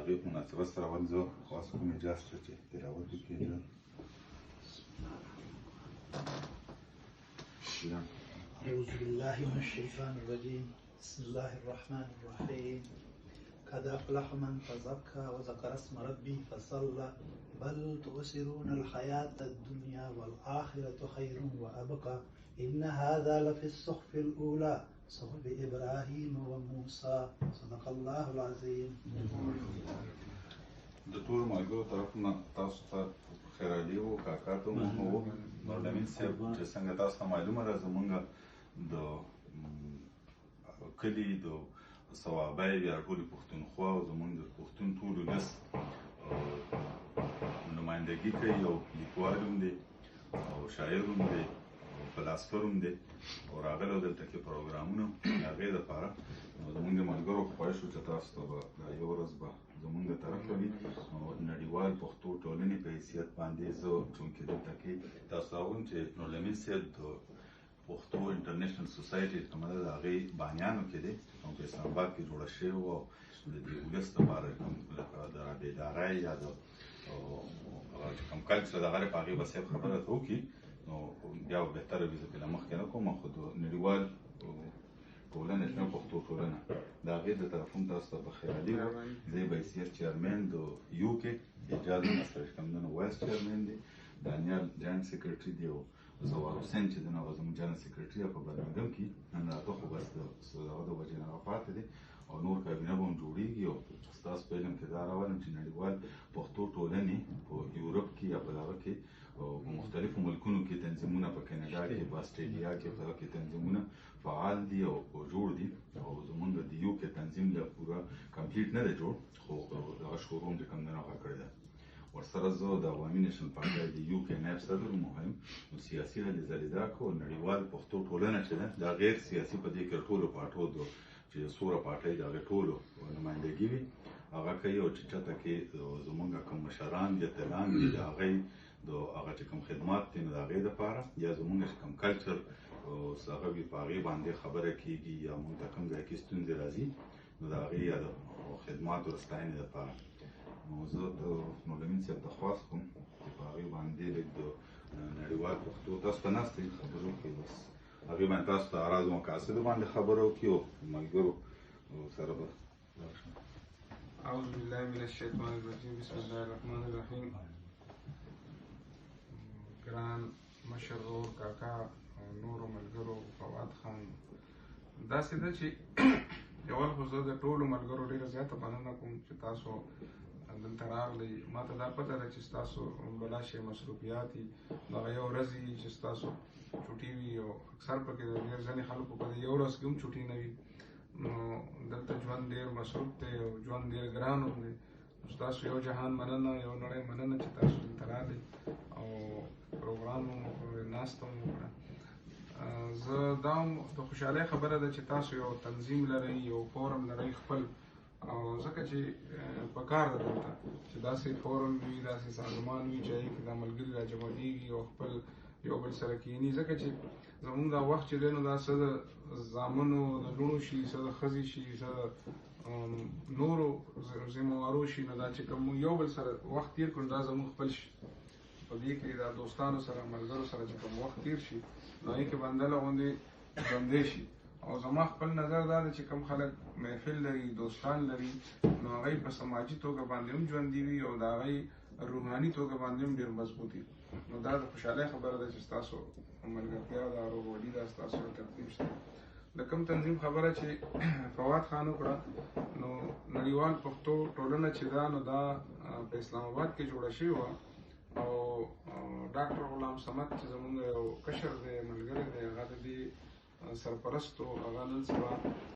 هغې په مناسبت سره اول زه خواست کوم اجازه ته چې تلاوت وکړي. أعوذ بالله من الشيطان الرجيم. بسم الله الرحمن الرحيم. قد أفلح من تزكى وذكر اسم ربه فصلى. بل تؤثرون الحياة الدنيا والآخرة خير وأبقى. إن هذا لفي الصحف الأولى صحف إبراهيم وموسى. صدق الله العظيم. د ټولو ملګرو طرف نه تاسو ته خیرالي وو، کاکا ته هم وو. نورلامین صاحب، چې څنګه تاسو ته معلومه ده، زمونږ د کلي د صوابۍ یا ټولې پښتونخوا او زمونږ د پښتون ټول ولس نمایندګي کوي، او لیکوال هم دی او شاعر هم دی او فلاسفر هم دی او راغلی دلته کې پروګرامونه هغې دپاره. نو زمونږ د ملګرو خواهش و چې تاسو ته به دا یو ورځ به زمونږ د طرفه وي. نو نړیوال پښتو ټولنې په حیثیت باندې زه چونکې دلته کې تاسو ته وایم چې نورلامین صاحب د پښتو انټرنیشنل سوسایټي کومه ده د هغې بانیانو کې دی، او په اسلام آباد کې جوړه شوې وه د دې ولس دپاره کوم لکه د رابېدارۍ یا د هغه چې کوم کلچر د هغه په هغې به صاحب خبره ته وکړي، نو بیا به بهتره وي. زه پرې له مخکې نه کوم، خو د نړیوال ټولنه چې پښتو ټولنه د هغې د طرف هم تاسو ته بخیرالي وه. زه به حیثیت چیئرمین د یو کې، اعجاز هم سره چې کوم دی نو وایس چیئرمین دی، دانیال جاینټ سیکرټري دی، او زوار حسین چې دی نو هغه زموږ جنرل سیکرټري په برمنګم کې نن راته، خو بس د هغه د وجې نه هغه پاتې دی او نور کابینه به هم جوړېږي. او ستاسو په علم کې دا راولم چې نړیوال پښتو ټولنې په یورپ کې یا په دغه کې په مختلفو ملکونو کې تنظیمونه، په کاناډا کې، په اسټرالیا کې، په دغه کې تنظیمونه فعال دي او جوړ دي. او زمونږ د یو کې تنظیم له پوره کمپلیټ نه دی جوړ، خو دغه شروع هم چې کوم دی هغه کړې ده. ورسره زه د عوامي نېشنل پارټۍ د یو کې نایب صدر مهم، نو سیاسي هلې ځلې دا کو. نړیوال پښتو ټولنه چې ده دا غیر سیاسي، په دې کې ټولو پارټو د چې سوره پارټۍ د هغې ټولو نمایندګي وي هغه کوي. او چې چاته کې زمونږ کوم مشران دي، اتلان دي، د هغې د هغه چې کوم خدمات دي نو د هغې دپاره یا زمونږ چې کوم کلچر هغه وي په هغې باندې خبره کېږي، یا مونږ ته کوم ځای کې ستونزې راځي نو د هغې یا د خدماتو د ستاینې دپاره. نو زه د نورلامین صاحب ته خواست کوم چې په هغې باندې لږ د نړیوال پښتو تاسو ته ناست یئ خبرو کې، بس هغې باندې تاسو ته اعراض او مقاصدو باندې خبرو کې او ملګرو سره به لاړ شم. أعوذ بالله من الشيطان الرجيم. بسم الله الرحمن الرحيم. ګران مشر ورور کاکا او نورو ملګرو فواد خان، داسې ده چې اول خو زه د ټولو ملګرو ډېره زیاته مننه کوم چې تاسو دلته راغلی. ما ته دا پته ده چې ستاسو بلا شی مصروفیات دي، دغه یو ورځ وي چې ستاسو چوټي وي، او اکثر پکې د ډېر ځینې خلکو په دې یو ورځ کې هم چوټي نه وي. نو دلته ژوند ډېر مصروف دی او ژوند ډېر ګران هم دی. نو ستاسو یو جهان مننه، یو نړۍ مننه چې تاسو دلته راغلی او پروګرام مو وکړ، ناسته مو وکړه. زه دا هم د خوشحالۍ خبره ده چې تاسو یو تنظیم لرئ، یو فورم لرئ خپل، او ځکه چې په کار ده دلته چې داسې فورم وي، داسې سازمان وي چې هغې کې دا ملګري راجمع کېږي او خپل یو بل سره کښېني. ځکه چې زمونږ دا وخت چې دی نو دا څه د زامنو د لوڼو شي، څه د ښځې شي، څه د نورو ذمهوارو شي، نو دا چې کوم موږ یو بل سره وخت تېر کړو دا زمونږ خپل شي. په دې کې دا دوستانو سره ملګرو سره چې کوم وخت تېر شي نو هغې کې بنده له غوندې ژوندی شي. او زما خپل نظر دا دی چې کوم خلک محفل لري، دوستان لري، نو هغوی په سماجي توګه باندې هم ژوندي وي او د هغوی روحاني توګه باندې هم ډېر مضبوط وي. نو دا د خوشحالۍ خبره ده چې ستاسو ملګرتیا ده، ورورولي ده، ستاسو یو ترتیب شته. د کوم تنظیم خبره چې فواد خان وکړه، نو نړیوال پښتو ټولنه چې ده نو دا په اسلام آباد کې جوړه شوې وه، او ډاکټر غلام صمد چې زمونږ یو کشر دی، ملګری دی، هغه د دې سرپرست و. هغه نن سبا